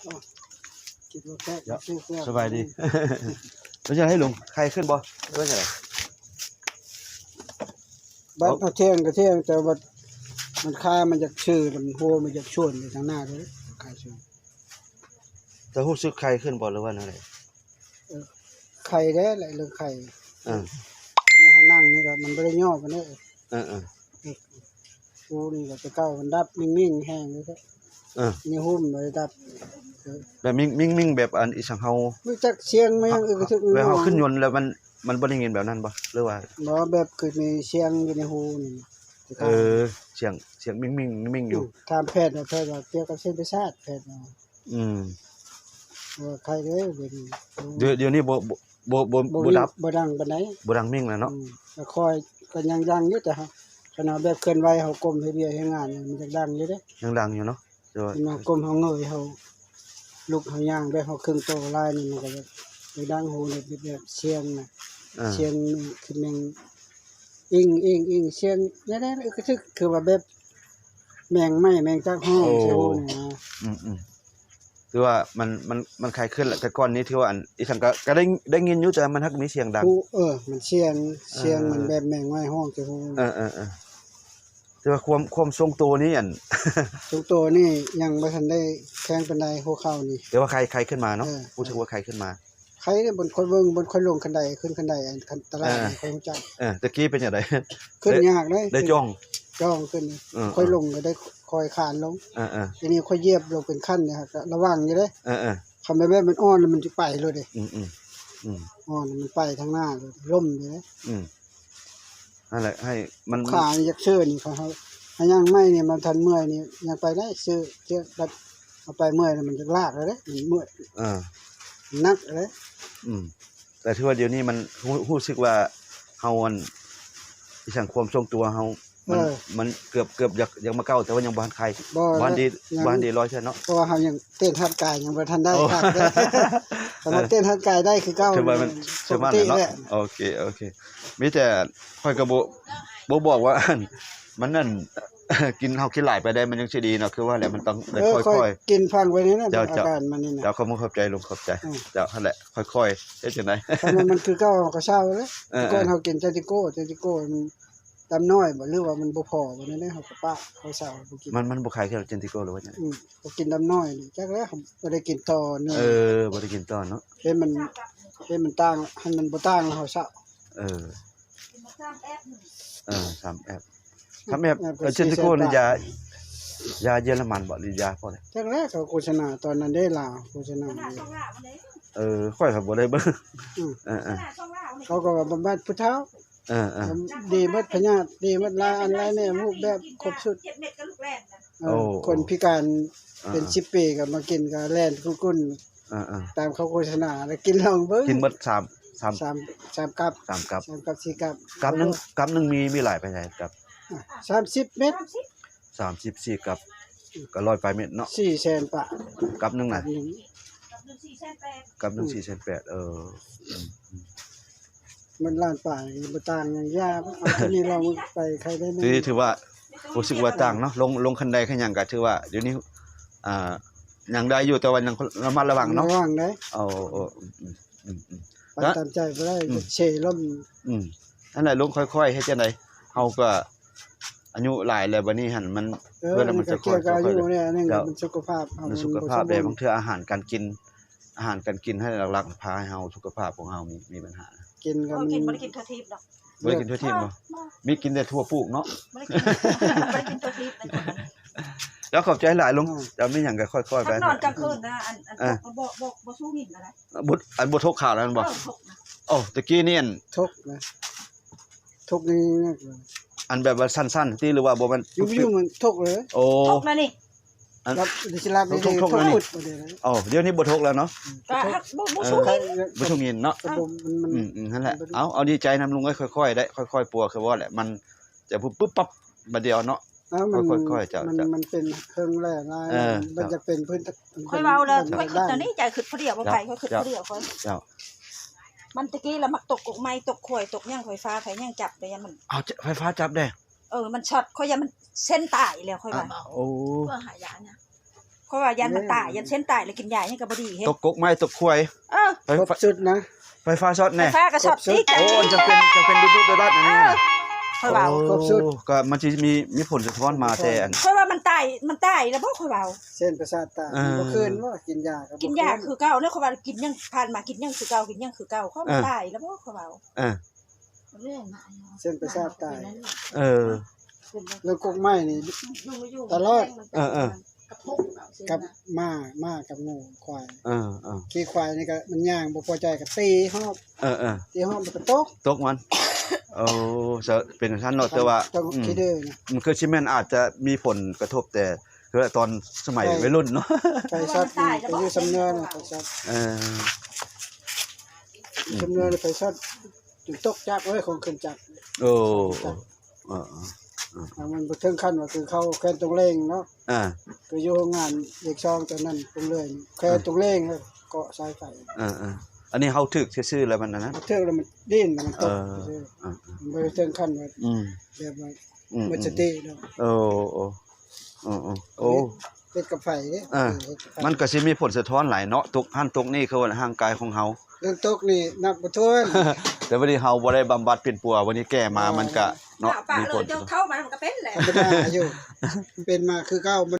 ກິນແລ້ວແຊບ ເຈົ້າ ແຊບ ສະບາຍດີ. ເປັນຈັ່ງໃດລຸງ ໄຄຂຶ້ນບໍ່ ຫຼືວ່າຈັ່ງໃດ? ບັດເຮົາແທງກໍແທງ ແຕ່ວ່າມັນຄາ ມັນຢາກຊື່ ແລ້ວມັນຫົວ ມັນຢາກຊວນໄປທາງໜ້າເດ້ ຄາຊວນ. ເຈົ້າຮູ້ສຶກໄຄຂຶ້ນບໍ່ ຫຼືວ່າແນວໃດ? ເອີ ໄຄແດ່ແຫຼະ ເລື່ອງໄຄ. ເອີ ນີ້ເຮົານັ່ງນີ້ກໍມັນບໍ່ໄດ້ຍໍ້ປານໃດ. ເອີໆ ໂອ້ ນີ້ກໍແຕ່ເກົ່າມັນດັບມິ່ງໆແຮງເລີຍ. ເອີ ນີ້ຫຸ້ມບໍ່ໄດ້ດັບ. ເອີ ແບບມິ່ງໆ ແບບອັນອີ່ສັງເຮົາ ຮູ້ຈັກສຽງມາຫຍັງ ອື ກະທຶກ ແບບເຮົາຂຶ້ນຍົນແລ້ວມັນ ມັນບໍ່ໄດ້ຍິນແບບນັ້ນບໍ່ ຫຼືວ່າ? ບໍ່ ແບບຄືມີສຽງຢູ່ໃນຫູນີ້. ເອີ ສຽງ ສຽງມິ່ງໆ ມິ່ງໆຢູ່. ອື ຖາມແພດ ແພດວ່າກ່ຽວກັບເສັ້ນປະສາດ ແພດວ່າ. ອືມ ເອີ ໄຄເດ້ ດຽວນີ້ ດຽວ ດຽວນີ້ບໍ່ ບໍ່ ບໍ່ ບໍ່ ບໍ່ດັບ ບໍ່ດັງປານໃດ ບໍ່ດັງມິ່ງແລ້ວເນາະ. ອືມ ກໍຄ່ອຍ ກໍຍັງດັງຢູ່ ແຕ່ຫາກຂະໜາດແບບເຄື່ອນໄຫວ ເຮົາກົ້ມເຮັດວຽກເຮັດງານ ມັນຍັງດັງຢູ່ເດ້ ຍັງດັງຢູ່ເນາະ. ແຕ່ວ່າເຮົາກົ້ມເຮົາເງີຍ ເຮົາລຸກເຮົາຍ່າງ ແບບເຮົາເຄິ່ງໂຕຫຼາຍນີ້ ມັນກໍແບບໄປດັງຫູ ແບບ ແບບສຽງນະ. ອ່າ ສຽງຄືແມງ ອິງ ອິງ ອິງ ສຽງແດ່ໆ ອຶກກະທຶກ ຄືວ່າແບບແມງໄມ້ແມງຈັກຮ້ອງ. ໂອ້ ໃສ່ຫູນີ້ນະ. ອືມໆ ຄືວ່າມັນ ມັນ ມັນໄຄຂຶ້ນແຫຼະ. ແຕ່ກ່ອນນີ້ຖືວ່າອັນ ອີ່ສັງກໍ ກໍໄດ້ ໄດ້ຍິນຢູ່ ແຕ່ມັນຫາກມີສຽງດັງ. ຫູ ເອີ ມັນສຽງ ອ່າ ສຽງມັນແບບແມງໄມ້ຮ້ອງໃສ່ຫູ. ເອີໆໆ ແຕ່ວ່າຄວາມ ຄວາມຊົງໂຕນີ້ ອັນ ຊົງໂຕນີ້ຍັງບໍ່ທັນໄດ້ແຂງປານໃດ ຫົວເຂົ່ານີ້. ແຕ່ວ່າໄຄ ໄຄຂຶ້ນມາເນາະ. ເອີ ຮູ້ສຶກວ່າໄຄຂຶ້ນມາ. ໃຄເດ້ ບ່ອນຂ້ອຍເບິ່ງ ບ່ອນຂ້ອຍລົງຄັນໄດ ຂຶ້ນຄັນໄດ ອັນ ຕະຫຼາດ ເອີ ນີ້ຂ້ອຍຮູ້ຈັກ. ເອີ ແຕ່ກີ້ເປັນຈັ່ງໃດ? ຂຶ້ນຍາກເດ້ ໄດ້ ໄດ້ຈ່ອງ ຈ່ອງຂຶ້ນ. ເອີ ຂ້ອຍລົງກໍໄດ້ຄ່ອຍຄານລົງ. ເອີໆ ທີນີ້ຂ້ອຍຢຽບລົງເປັນຂັ້ນນີ້ ກໍລະວັງຢູ່ເດ້. ເອີໆ ຄັນແບບມັນອ່ອນແລ້ວມັນຊິໄປໂລດເດ້. ອືມໆ ອືມ ອ່ອນແລ້ວມັນໄປທາງໜ້າໂລດ ລົ້ມຢູ່ເດ້. ອືມ ນັ້ນແຫຼະ ໃຫ້ມັນ ຂາຢາກເຊີນີ້ ເຂົາ ເຮົາ ເຮົາຍ່າງໃໝ່ນີ້ ມັນທັນເມື່ອຍນີ້ ຍ່າງໄປໄດ້ ເຊີ ເຈົ້າ ບັດເຮົາໄປເມື່ອຍແລ້ວ ມັນຈະລາກແລ້ວເດ້ ມັນເມື່ອຍ. ເອີ ໜັກເດ້. ອືມ ແຕ່ຖືວ່າດຽວນີ້ມັນ ຮູ້ ຮູ້ສຶກວ່າເຮົາ ອັນ ອີ່ສັງ ຄວາມຊົງຕົວເຮົາ ມັນ ເອີ ມັນເກືອບ ເກືອບຢາກ ຢາກມາເກົ່າ ແຕ່ວ່າຍັງບໍ່ທັນໄຄ ບໍ່ທັນດີ ຍັງ ບໍ່ທັນດີຮ້ອຍເທື່ອເນາະ. ເພາະວ່າເຮົາຍັງເຕັ້ນຮ່າງກາຍຍັງບໍ່ທັນໄດ້ ໂອ້ ຄັກເດ້. ຄັນວ່າເຕັ້ນຮ່າງກາຍໄດ້ຄືເກົ່າ ຖືວ່າມັນ ມັນ ສົມ ສົມມາດແລ້ວເນາະ ແຫຼະ. ໂອເຄ ໂອເຄ ມີແຕ່ຂ້ອຍກໍບໍ່ ບໍ່ບອກວ່າ ອັນ ມັນ ອັນ ກິນ ເຮົາກິນຫຼາຍໄປໄດ້ ມັນຍັງຊິດີເນາະ. ຄືວ່າແຫຼະ ມັນຕ້ອງໄດ້ ເອີ ຄ່ອຍໆ ຂ້ອຍກິນຟັງໄວ້ນີ້ນະ. ເຈົ້າ ອາການມັນນີ້ນະ. ເຈົ້າ ຂອບຄຸນຂອບໃຈ ລຸງ ຂອບໃຈ. ອືມ ເຈົ້າ ຫັ້ນແຫຼະ ຄ່ອຍໆ ເຮັດຈັ່ງໃດ ຄັນວ່າມັນຄືເກົ່າເຮົາກໍເຊົາແລ້ວ. ເອີໆ ແຕ່ກ່ອນເຮົາກິນ Jantico Jantico ມັນ ຕຳນ້ອຍບໍ່ ຫຼືວ່າມັນບໍ່ພໍບໍ່ແນວໃດ ເຮົາກໍປະ ເຮົາເຊົາບໍ່ກິນ. ມັນ ມັນບໍ່ຂາຍຄື Jantico ຫຼືວ່າຈັ່ງໃດ? ອືມ ບໍ່ກິນຕຳນ້ອຍນີ້ ຈັກແລ້ວ ບໍ່ໄດ້ກິນຕໍ່ເນາະ. ເອີ ບໍ່ໄດ້ກິນຕໍ່ເນາະ. ເຫັນມັນ ເຫັນມັນຕ່າງ ຄັນມັນບໍ່ຕ່າງແລ້ວເຮົາເຊົາ. ເອີ ເອີ ສາມແອັບ ສາມແອັບ ເອີ Jantico ນີ້ຢາ ຢາເຢຍລະມັນບໍ່ ຫຼືຢາພວກໃດ? ຈັກແລ້ວ ເຂົາໂຄສະນາຕອນນັ້ນເດ້ ລາວໂຄສະນາ. ເອີ ຂ້ອຍກໍບໍ່ໄດ້ເບິ່ງ. ອືມ ເອີໆ ເຂົາກໍວ່າບຳບັດຜູ້ເຖົ້າ. ເອີໆ ດີໝົດ ພະຍາດດີໝົດ ຫຼາຍອັນຫຼາຍແນວ ຮູບແບບຄົບຊຸດ. ເອີ ໂອ້ ຄົນພິການ ເອີ ເປັນສິບປີກໍມາກິນ ກໍແລ່ນກຸ້ນໆ. ເອີໆ ຕາມເຂົາໂຄສະນາ ແລ້ວກິນລອງເບິ່ງ. ກິນໝົດສາມ ສາມ ສາມ ສາມກັບ ສາມກັບ ສາມກັບ ສີ່ກັບ. ກັບໜຶ່ງ ກັບໜຶ່ງມີ ມີຫຼາຍປານໃດກັບ? ສາມສິບເມັດ ສາມສິບ ສີ່ກັບ ກໍຮ້ອຍປາຍເມັດເນາະ. ສີ່ແສນປາຍ ກັບໜຶ່ງນະ ກັບໜຶ່ງສີ່ແສນແປດ. ເອີ ອືມໆ ມັນລ້ານປາຍ ບໍ່ຕ່າງຫຍັງ. ຢາ ເອົາຕົວນີ້ລອງໄປ ໃຄໄດ້ແນ່. ຖື ຖືວ່າຮູ້ສຶກວ່າຕ່າງເນາະ ລົງ ລົງຄັນໄດຄັນຫຍັງກໍຖືວ່າດຽວນີ້ ອ່າ ຍັງໄດ້ຢູ່ ແຕ່ວ່າຍັງລະມັດລະວັງເນາະ. ລະວັງເດ້. ໂອ້ ອືມໆ ໄປຕາມໃຈບໍ່ໄດ້ ອືມ ເຊລົ້ມ. ອືມ ນັ້ນແຫຼະ ລົງຄ່ອຍໆ ເຮັດຈັ່ງໃດ ເຮົາກໍອາຍຸຫຼາຍແລ້ວ ບັດນີ້ຫັ້ນມັນ ເອີ ເພື່ອແລ້ວມັນຈະຄ່ອຍໆ ອາຍຸແນ່ ອັນນີ້ມັນສຸຂະພາບເຮົາ ມັນສຸຂະພາບແດ່. ບາງເທື່ອອາຫານການກິນ ອາຫານການກິນໃຫ້ຫຼັກໆ ພາໃຫ້ເຮົາ ສຸຂະພາບຂອງເຮົາມີ ມີບັນຫາ. ກິນກໍ ບໍ່ກິນ ບໍ່ໄດ້ກິນຖົ່ວທີບດອກ. ບໍ່ໄດ້ກິນຖົ່ວທີບບໍ່? ບໍ່ ມີກິນແຕ່ຖົ່ວປູກເນາະ. ບໍ່ໄດ້ກິນ ບໍ່ໄດ້ກິນຖົ່ວທີບ. ເຈົ້າຂອບໃຈຫຼາຍລຸງ. ເຈົ້າມີຫຍັງກໍຄ່ອຍໆ ໄປ ນອນກາງຄືນນະ ອັນ ອັນ ບໍ່ ບໍ່ ບໍ່ ບໍ່ສູ້ຫຍິງນະ. ບໍ່ ອັນບໍ່ທົກຂາວນັ້ນບໍ່? ເອີ ໂອ້ ຕະກີ້ນີ້ອັນ ທົກນະ ທົກນີ້ ອັນແບບວ່າສັ້ນໆ ຕິ ຫຼືວ່າບໍ່ແມ່ນ? ຢູ່ໆ ມັນທົກເລີຍ. ໂອ້ ທົກນະນີ້ ອັນ ລັບ ຊິລັບ ທົກໆ ນີ້ ທົກໆ ນີ້. ໂອ້ ດຽວນີ້ບໍ່ທົກແລ້ວເນາະ. ອືມ ກໍບໍ່ ບໍ່ສູ້ຫຍິງ ບໍ່ສູ້ຫຍິງເນາະ. ອືມໆ ນັ້ນແຫຼະ. ເອົາ ເອົາ ດີໃຈນຳລຸງເອີຍ ຄ່ອຍໆ ໄດ້ ຄ່ອຍໆ ປົວ ຄືວ່າແຫຼະ ມັນຈະປຶບປັບບາດດຽວເນາະ. ເອີ ມັນ ຄ່ອຍໆ ເຈົ້າ ມັນ ເຈົ້າ ມັນເປັນເຄິ່ງແລ້ວນະ. ເອີ ມັນຈະເປັນພື້ນ ເຈົ້າ ຂ້ອຍເວົ້າແລ້ວ ຂ້ອຍຄິດແນວນີ້ ໃຈຄິດຜູ້ດຽວ ບໍ່ໄປ ຂ້ອຍຄິດຜູ້ດຽວ ຂ້ອຍ ເຈົ້າ ມັນຕະກີ້ລະມັກຕົກກົກໄມ້ ຕົກຂວາຍ ຕົກຫຍັງ ໄຟຟ້າ ໄຟຫຍັງຈັບໄດ້ ຢ້ານມັນ ເອົາ ໄຟຟ້າຈັບເດ້. ເອີ ມັນຊັອດ ຂ້ອຍຢ້ານມັນເສັ້ນຕາຍແລ້ວ ຂ້ອຍວ່າ. ໂອ້ ເພື່ອຫາຢານະ. ຂ້ອຍວ່າຢ້ານມັນຕາຍ ຢ້ານເສັ້ນຕາຍ ແລ້ວກິນຢາຫຍັງກໍບໍ່ດີເຮັດ ຕົກກົກໄມ້ຕົກຂວາຍ ເອີ ເອີ ຄົບຊຸດນະ ໄຟຟ້າຊັອດແດ່ ໄຟຟ້າກໍຊັອດອີກ ໂອ້ ຈັ່ງເປັນ ຈັ່ງເປັນດຸໆດັດໆ ອັນນີ້ ເອີ ຂ້ອຍເວົ້າ ໂອ້ ຄົບຊຸດ ກໍມັນຊິມີ ມີຜົນສະທ້ອນມາແຕ່ອັນ ຂ້ອຍວ່າມັນຕາຍ ມັນຕາຍແລ້ວບໍ່ ຂ້ອຍເວົ້າ ເສັ້ນປະສາດຕາຍ ເອີ ບໍ່ຄືນບໍ່ ກິນຢາກໍບໍ່ ກິນຢາຄືເກົ່າເນາະ ຂ້ອຍວ່າກິນຫຍັງ ຜ່ານມາກິນຫຍັງຄືເກົ່າ ກິນຫຍັງຄືເກົ່າ ເອີ ມັນຕາຍແລ້ວບໍ່ ຂ້ອຍເວົ້າ ເອີ ເສັ້ນປະສາດຕາຍ ເອີ ເລື່ອງກົກໄມ້ນີ້ຕະຫຼອດ ເອີໆ ກັບມ້າ ມ້າກັບງົວ ຄວາຍ ເອີໆ ຂີ່ຄວາຍນີ້ກໍມັນຍ່າງບໍ່ພໍໃຈກໍຕີຮອບ ເອີໆ ຕີຮອບມັນກໍຕົກ ຕົກມັນ ໂອ້ ເປັນຊັ້ນເນາະ ແຕ່ວ່າ ອືມ ມັນຄືຊິແມ່ນອາດຈະມີຜົນກະທົບແຕ່ ຄືຕອນສະໄໝໄວລຸ້ນເນາະ ໄຟຊັອດນີ້ກໍຢູ່ຊຳເນີນ ໄຟຊັອດ ເອີ ຊຳເນີນ ໄຟຊັອດ ຈົນຕົກຈັກເອີຍ ຂອງເຄື່ອງຈັກ ໂອ້ ເອີໆ ເອີໆ ມັນບໍ່ເຖິງຂັ້ນວ່າຄືເຂົ້າແຂວງຕົງເລງເນາະ ອ່າ ຄືຢູ່ໂຮງງານເລກສອງຕອນນັ້ນຕົງເລງ ແຂວງຕົງເລງ ເກາະສາຍໄຟ ເອີໆ ອັນນີ້ເຮົາຖືກຊື່ໆ ແລ້ວມັນອັນນັ້ນ ຖືກແລ້ວມັນດີ້ນ ມັນຕົກ ເອີ ຊື່ໆ ອ່າໆ ມັນບໍ່ໄດ້ເຖິງຂັ້ນວ່າ ອືມ ແບບວ່າ ອືມ ໝົດສະຕິເນາະ ໂອ້ ໂອ້ ເອີໆ ໂອ້ ເຮັດກັບໄຟເດ້ ເອີ ເຮັດກັບໄຟ ມັນກໍຊິມີຜົນສະທ້ອນຫຼາຍເນາະ ຕົກຫັ້ນຕົກນີ້ ຄືວ່າຮ່າງກາຍຂອງເຮົາ ເລື່ອງຕົກນີ້ນັບບໍ່ຖ້ວນ ແຕ່ບັດນີ້ເຮົາບໍ່ໄດ້ບຳບັດປິ່ນປົວ ບັດນີ້ແກ່ມາ ເອີ ມັນກະເນາະ ປະ ມີຜົນ ເຈົ້າເຖົ້າມາມັນກໍເປັນແຫຼະ ທຳມະດາຢູ່ ເປັນມາຄືເກົ່າ